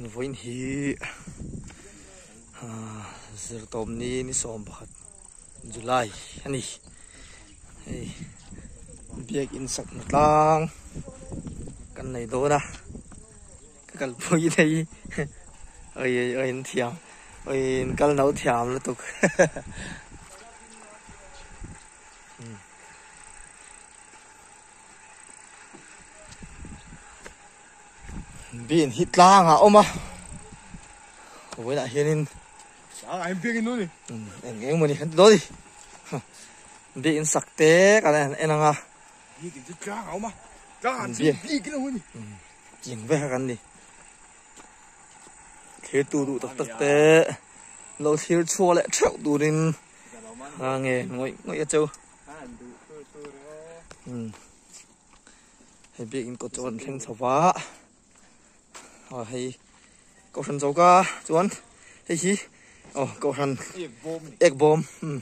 Vawiin hi ahh zirtawpni ni 11 July a ni hei biakin sakna tlang kan nei dawn a ka kalpui thei hi a in thiam a in kal no thiam lutuk. Bin hi tlang ah a awm a vawiinah hianin eng eng mawni kan ti dawn a ni biakinn sak te kan en ang a ting vek a kan ni thlir tu duh tak tak te lo thlir chhuak leh theuh turin a nge ngawih ngawih a cheu. Hei biakinn kawt chu a rawn thleng chho va aw hei kohhran choka chuan hei hi aw kohhran ek bawm umm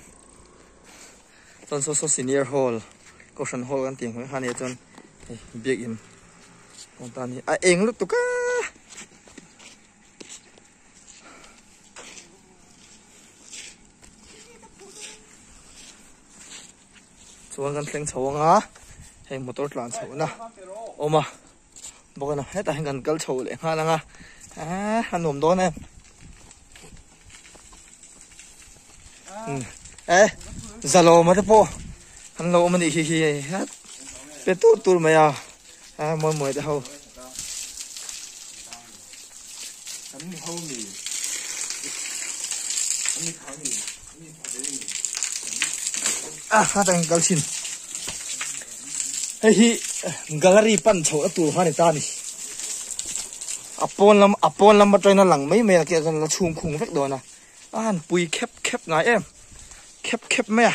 chuan saw saw senior hall kohhran hall kan tih ang kha ania chuan hei biakinn awm ta a ni a eng lutuk a. Chuan kan thleng chho ang a hei motor tlan chhoh na awm a bawk a hetah hian kan kal chho leh nghal ang a eee a nuam dawn em e zalawma te pawh an lo awm a nih khi khi het pe tur tur mai a a mawi mawi te ho. A hlatah hian kal thin hei hi gallery pan chhoh na tur kha a ni ta a ni a pawn lam a pawn lam atangin a lang mai mai a ke chuan la chhung khung vek dawn a a han pui khep khep ngai em khep khep mai a.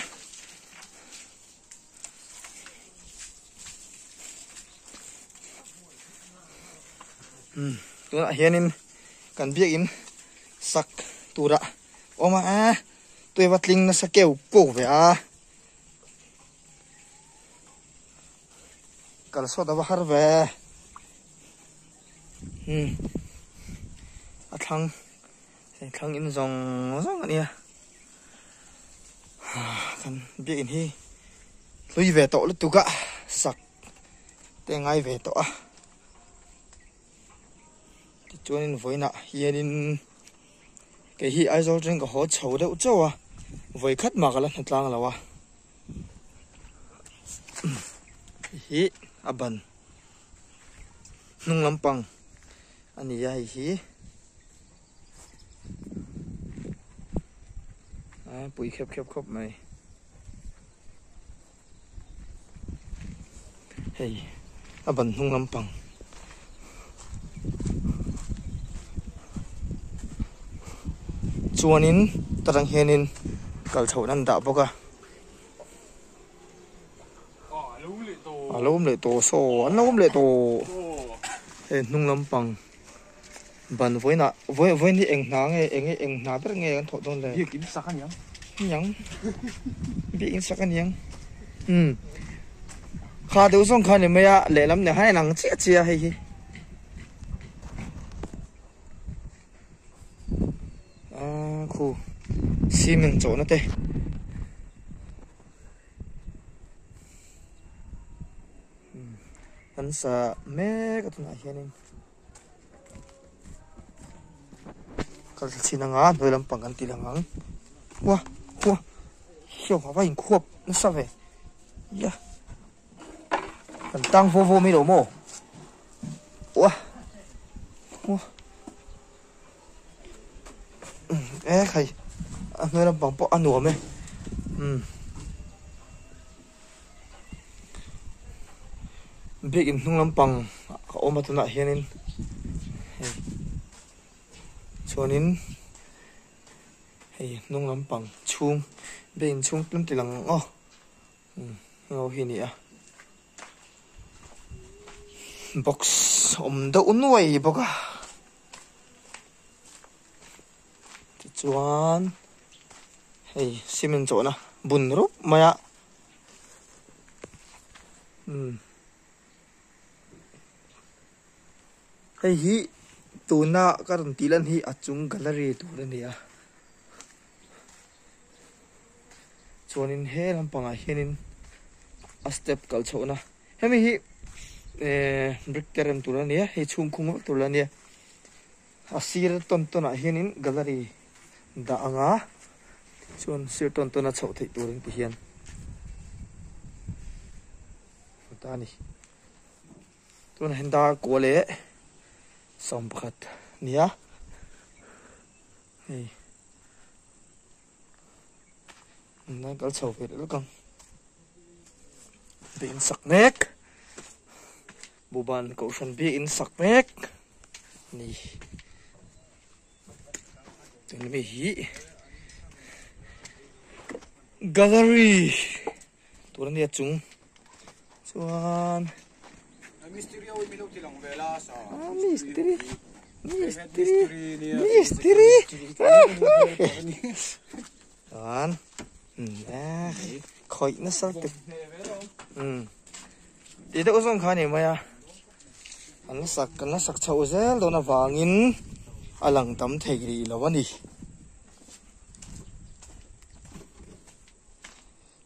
Tunah hianin kan biakin sak turah awm a eh tuiva tling nasa keu kuk ve a kal sawt a va har ve umm a thlang hei thlang in zawng zawng a nia kan biakin hi hlui ve tawh lutuk a sak te ngai ve tawh a tichuanin vawiinah hianin kei hi Aizawl atangin ka haw chho deuh chauh a vawi khat mah ka la hna tlang lo a hei hi a ban hnung lampang a ni a hei hi a pui khep khep khawp mai. Hei a ban hnung lampang chuanin ta tang hianin kal chhoh nan dah bawk a a lo awm leh tawh saw an lo awm leh tawh hei hnung lampang ban vawiinah vawiin hi eng hna nge eng eng hna ber nge kan thawh dawn le biakin sak a niang niang biakin sak a niang umm kha deuh zawng kha ni mai a lehlam nen khan a inang chiah chiah a hei hi aaa khu cement chawhna te. Kan sa mek a tunah hianin kal thla chhin anga hnuai lampang kan ti lang ang hua hua hiau a va inkhuap nasa ve ia kan tang vaw vaw mai lo maw ua hua e khai a hnuai lampang pawh a nuam e umm. Biakinn hnung lampang a awm a tunah hianin hei chuanin hei hnung lampang chhung biakinn chhung tlem ti lang ang aw umm heng ho hi a ni a box awm deuh nuai bawk a tichuan hei cement chawhna bun rup mai a umm hei hi tuna ka rawn tih lan hi a chung gallery tur a ni a chuanin he lampangah hianin a step kal chhohna hemi hi ehh brick te rem tur a ni a hei chhungkhung vek tur la nia a sir tawn tawn ah hianin gallery dah ang a chuan sir tawn tawn a chhoh theih turin ti hian ta a ni. Tunah hian dar kua leh 11 a ni a hei an kal chho ve leh lawk ang biak in sak mek buhban kohhran biak in sak mek a ni tuna mi hi gallery. Tur ania chung chuan Mistiri ho min lo ti lang vel a sa Ah mistiri mistiri mistiri chuan khawih nasa te um tih deuh zawng kha a ni mai a an la sak an la sak chhoh zel dawn avangin a lang tam thei rih lo a ni.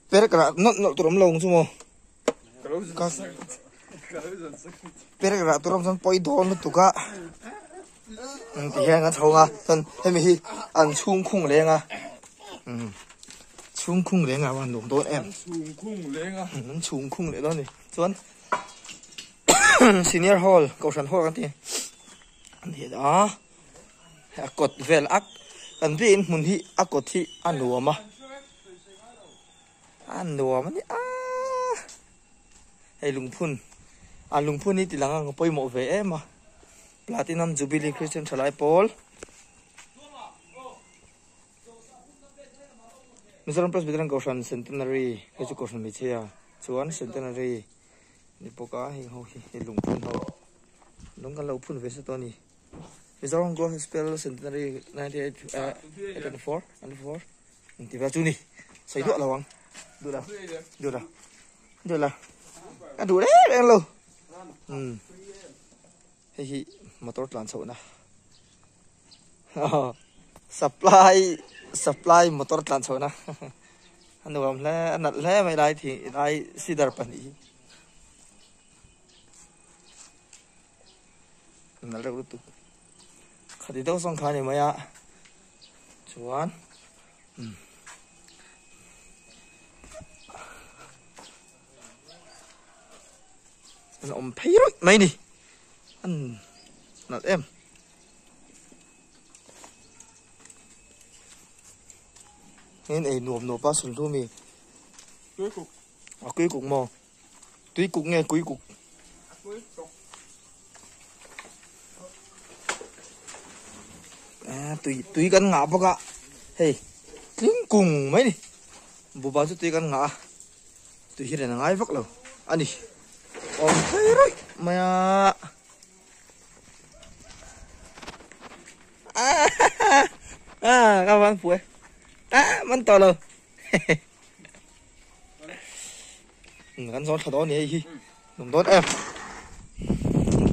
Per ka rah nawlh nawlh tur awm lo ang chu maw? Per ka rah tur awm chuan pawi dawn lutuk a. Ti hian kan chho ang a, chuan hemi hi an chhung khung leng a. Chhung khung leng a va han nuam dawn em. Chhung khung leng a. An chhung khung leh dawn a ni. Chuan senior hall kohhran hall kan ti a ni a. A kawt vel a kan biakin hmun hi a kawt hi a nuam a a nuam a ni aaa hei lungphun a lungphun hi ti lang ang a pawimawh ve em a platinum jubilee christian thalai pawl mizoram presbyterian kohhran centenary hei chu kohhran hmeichhia chuan centenary ni bawk a heng ho hi hei lungphun ho lung kan lo phun ve se tawh a ni. Mizoram Gospel Centenary 1984 94 inti vel chu ni sawi duah lo ang duh lo duh lo duh lo ka duh reng reng lo um hei hi motor tlan chhoh na supply supply motor tlan chhoh na a nuam hle a nalh hle mai lai thing lai cedar pahnih hi. Nalh reuh lutuk khati deuh zawng kha a ni mai a chuan umm an awm phei rawih mai a ni an nalh em heng ei nuam nuam a sunhlu mi a kuikuk maw. Tui kuk nge kui kuk? Tui tui kan ngah bawk a hei tling kung mai ni buba chu tui kan ngah a tui hi ren a ngai vak lo a ni awm phei rawih mai a a ka van phu e a man tawh lo. Kan zawn thla dawn a ni hei hi nuam dawn em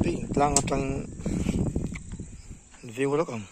tui in tlang atang view lawk ang.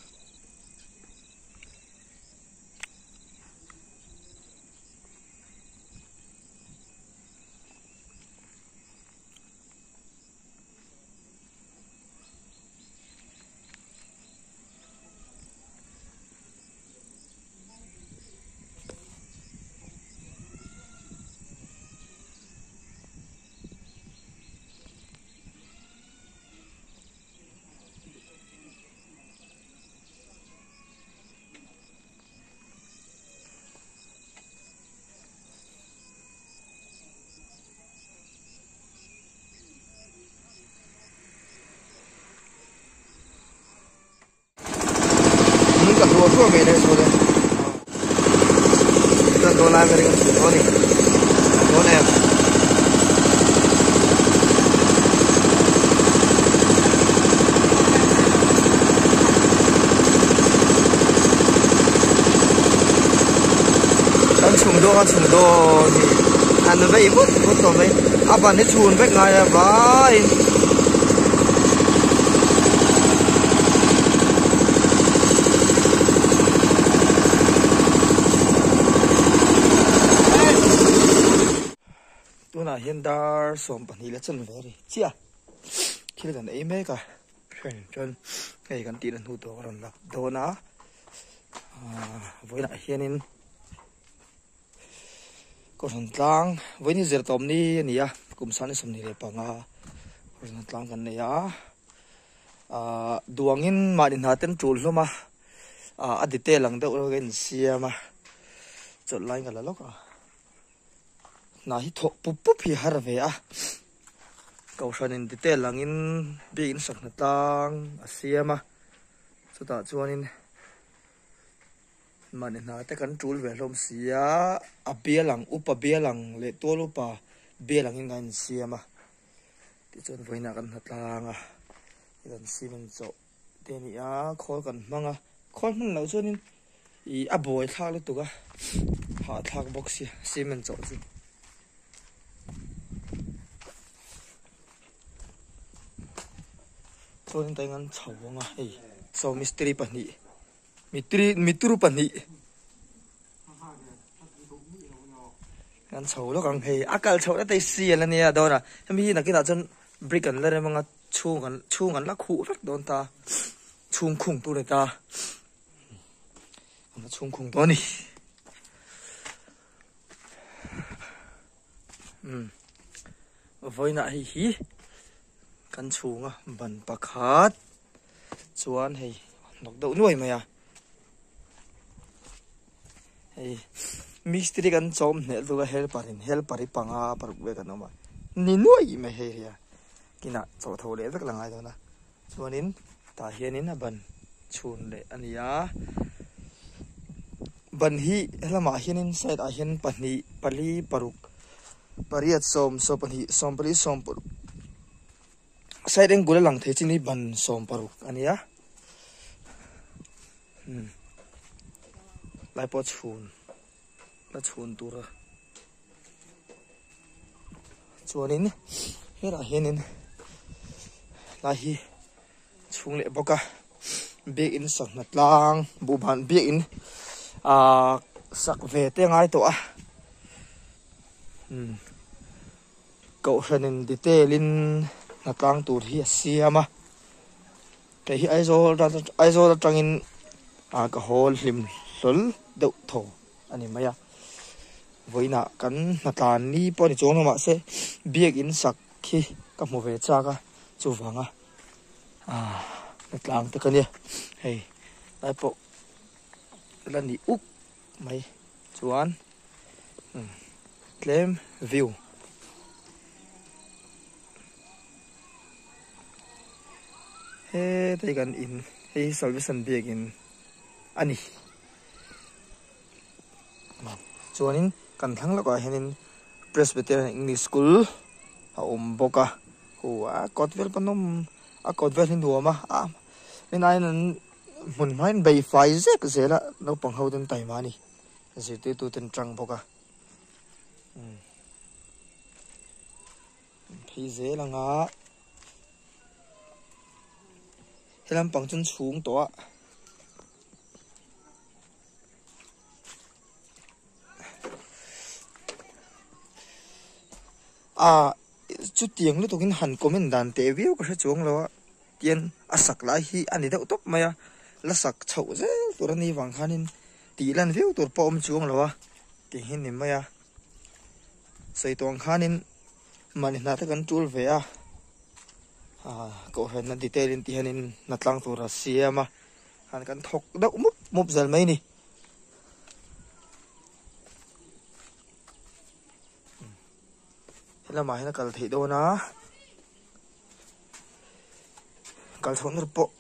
Ka hluah hluah ngei daih sawn e. Chuan dawn lai verin kan chhun dawn a ni. Dawn em? Kan chhung dawn kan chhung dawn hi an vei vut vut tawh mai. A ban hi chhun vek ngai a vaiin. hian dar 12 leh chanve a ri chiah thil kan ei mek a then chuan hei kan tihna hnu tawh a rawn lak dawn a ahh vawiinah hianin Kohhran tlang vawiin hi zir tawp ni a ni a kum sangni 25 Kohhran tlang kan nei a ahh duangin mahni hna te an tul hlawm a ah a detail ang deuh reuh a insiam a chawlh lai ka la lawk a hna hi thawh pup pup hi a har ve a Kohhranin detail angin biakin sak hna tlang a siam a chutah chuanin. Mahni hna te kan tul ve hlawm si a, a bial ang upa bial ang leh tual upa bial angin kan insiam a, tichuan vawiinah kan hna tlang a, kan cement chawh te a ni a, khawl kan hmang a, khawl hman loh chuanin ih a buai thlak lutuk a, hahthlak bawk sia cement chawh chu. Chuanin ta hian chho ang a hei saw mistiri pahnih. Mitri mituru pahnih kan chho lawk ang hei a kal chhoh na te hi sial ania dawn a hemi hi nakinah chuan brick an la rem anga chhung an chhung an la khuh vek dawn ta chhung khung tur a ni ta an la chhung khung dawn a ni umm vawiinah hei hi kan chhunga ban pakhat. Chuan hei hnawk deuh nuai mai a hei mistiri kan chawm hneh lutuk a helper in helper hi panga paruk vel kan awm a ni nuai mai hei hi a kinah chawh tho leh vek la ngai dawn a chuanin tah hianin a ban chhun leh a ni a ban hi helamah hianin side ah hian pahnih pali paruk pariat sawm sawmpahnih sawmpali sawmparuk. Side angle a lang thei chin hi ban 60 a nia umm lai pawh chhun la chhun tur a chuanin helaiah hianin lai hi chhung leh bawk a biakin sangha tlang buhban biakin ahh sak ve te a ngai tawh a umm. Kohhranin detail in hna tlang tur hi a siam a, kei hi Aizawl Aizawl atangin ah ka hawl hlim hlawl deuh tho a ni mai a, vawiinah kan hna tlan ni pawh a ni chuang lo mahse biakin sak hi ka hmu ve chak a chuvanga ah hna tlang te ka nia hei lai pawh la ni uk mai chuan. Tlem view. Hetlai kan in hei hi salvation biakin a ni. Chuanin kan thlang lawkah hianin Presbyterian English School a awm bawk a. Hu a kawt vel pawn awm a kawt vel hi nuam a a rin aiin an hmun hmain bei fai zek zel a naupang ho ten taima a ni. Zirtirtu ten tang bawk a umm phei zel ang a he lampang chu an chhung tawh a ah chutiang lutuk in han comment dan teh viau ka hre chuang lo a tian a sak lai hi a ni deuh tawp mai a la sak chhoh zel tur a nih vang khanin tih lan viau tur pawh a awm chuang lo a tih hi a ni mai a sawi tawh ang khanin mahni hna te kan tul ve a ah kohhranna detail in ti hianin hna tlang tur a siam a han kan thawk deuh mup mup zal mai a ni. Helamah hian a kal theih dawn a kal chhoh na pawh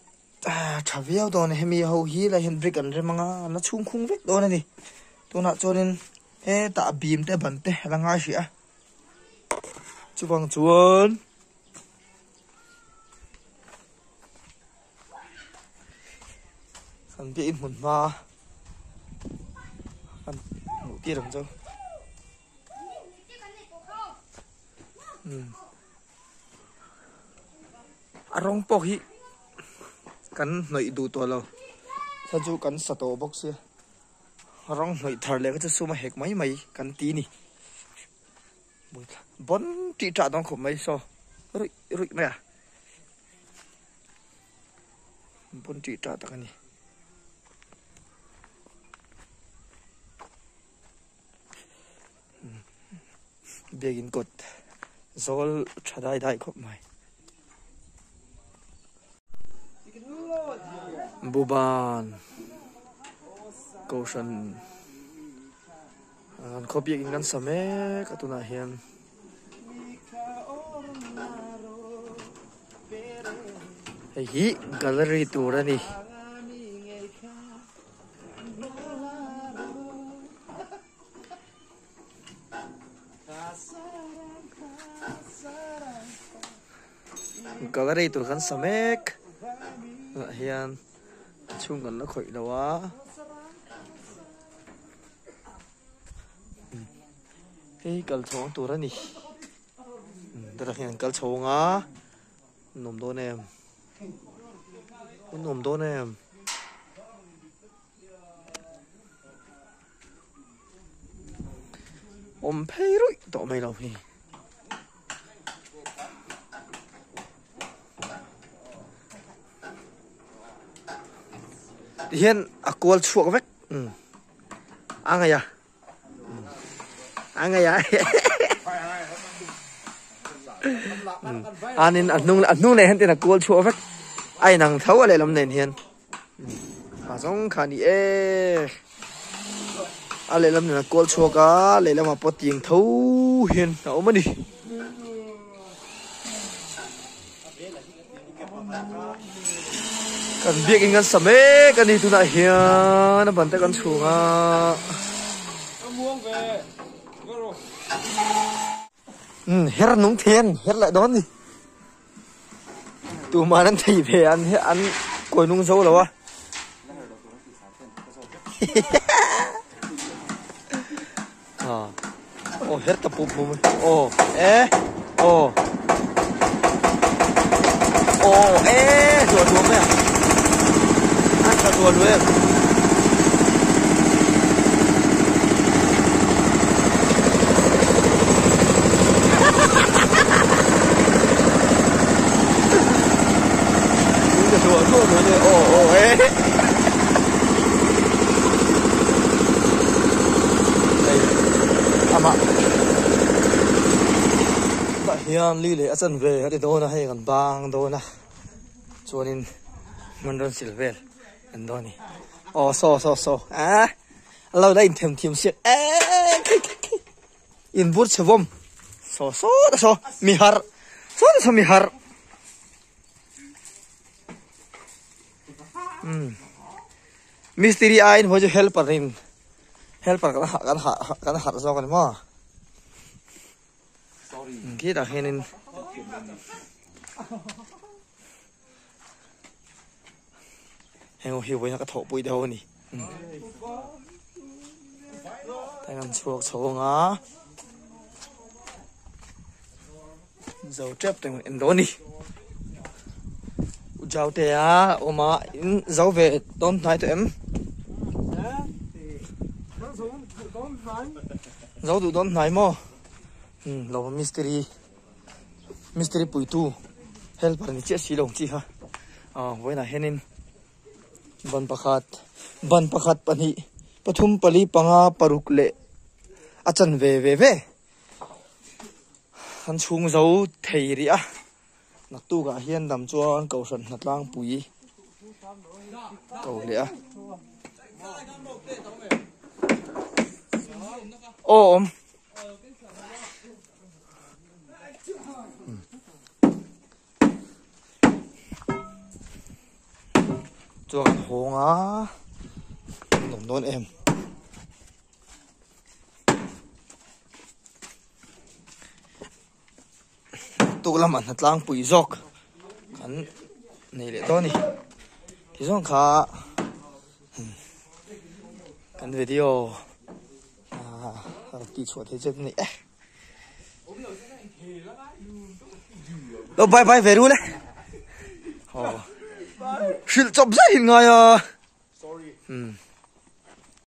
tha viau dawn a hemi ho hi lai hian brick an rem anga an la chhung khung vek dawn a ni tunah chuanin hetah bim te ban te a la ngai hrih a chuvang chuan kan biakin hmun hma an hmuh tir ang chu. A rawng pawh hi kan hnawih duh tawh lo kha chu kan sa tawh bawk sia rawng hnawih thar leh kha chu sum a hek mai mai kan ti a ni. Bon tih tah dawn khawp mai saw ruih ruih mai a bon tih tah tak a ni. Biakin kawt zawl tha dai dai khawp mai. Buban Kohhran an khaw biakin kan sa mek a tunah hian hei hi gallery tur a ni. Gallery tur kan sa mek ah hian a chhung kan la khawih lo a hei kal chhawng tur a ni tunah hian an kal chhawng a nuam dawn em nuam dawn em. Awm phei ruih tawh mai lo hi. Tihian a kual chhuak vek. A ngaih a. A ngaih a. Anin a hnung a hnung leh hian tin a kual chhuak vek. A inang tho a lehlam nen hian. A zawng kha ni e a lehlam nen a kual chhuak a lehlamah pawh tiang tho hian a awm a ni. Kan biakinn kan sa mek a ni tunah hian a ban te kan chhung a. Her nung thei an her leh dawn a ni. Tuman an thei ve an an kawi nung zo lo a. Aw her ta pup pup aw e aw aw e duah duah mai a an tha duah duah em. Hian li leh a chanve a ti dawn a hei kan bang dawn a chuanin hman rawn sil vel an dawn a ni aw saw saw saw a. A lo la inthem thiam siak eh khi khi khi in bur chhe vawm saw saw ta saw mi har saw ta saw mi har um mistiri aiin hawi chu helper in helper kan kan kan harh zawk a ni maw khitah hianin heng hi vawiin ka thawhpui deuh a ni heng an chhuak chho anga zo tep te en dawn a ni u jau te a awm a in zo ve dawn hnai tawh em zo duh dawn hnai maw lo mistiri. Mistiri puitu helper ni chiah si lo ang chi kha ah vawiinah hianin ban pakhat ban pakhat pahnih pathum pali panga paruk leh a chan ve ve ve an chhung zo thei rih a naktukah hian dam chuan kohhran hnatlangpui ko leh a aw awm. Chuan kan hawng a nuam dawn em tuk lamah hna tlangpui zawk kan nei leh dawn a ni tizawng kha kan video. Ah, tih chhuah thei che ni eh. Lo bye bye ve ru le. Oh. Hrilh chawp zai hin ngai a. Sorry. Hmm.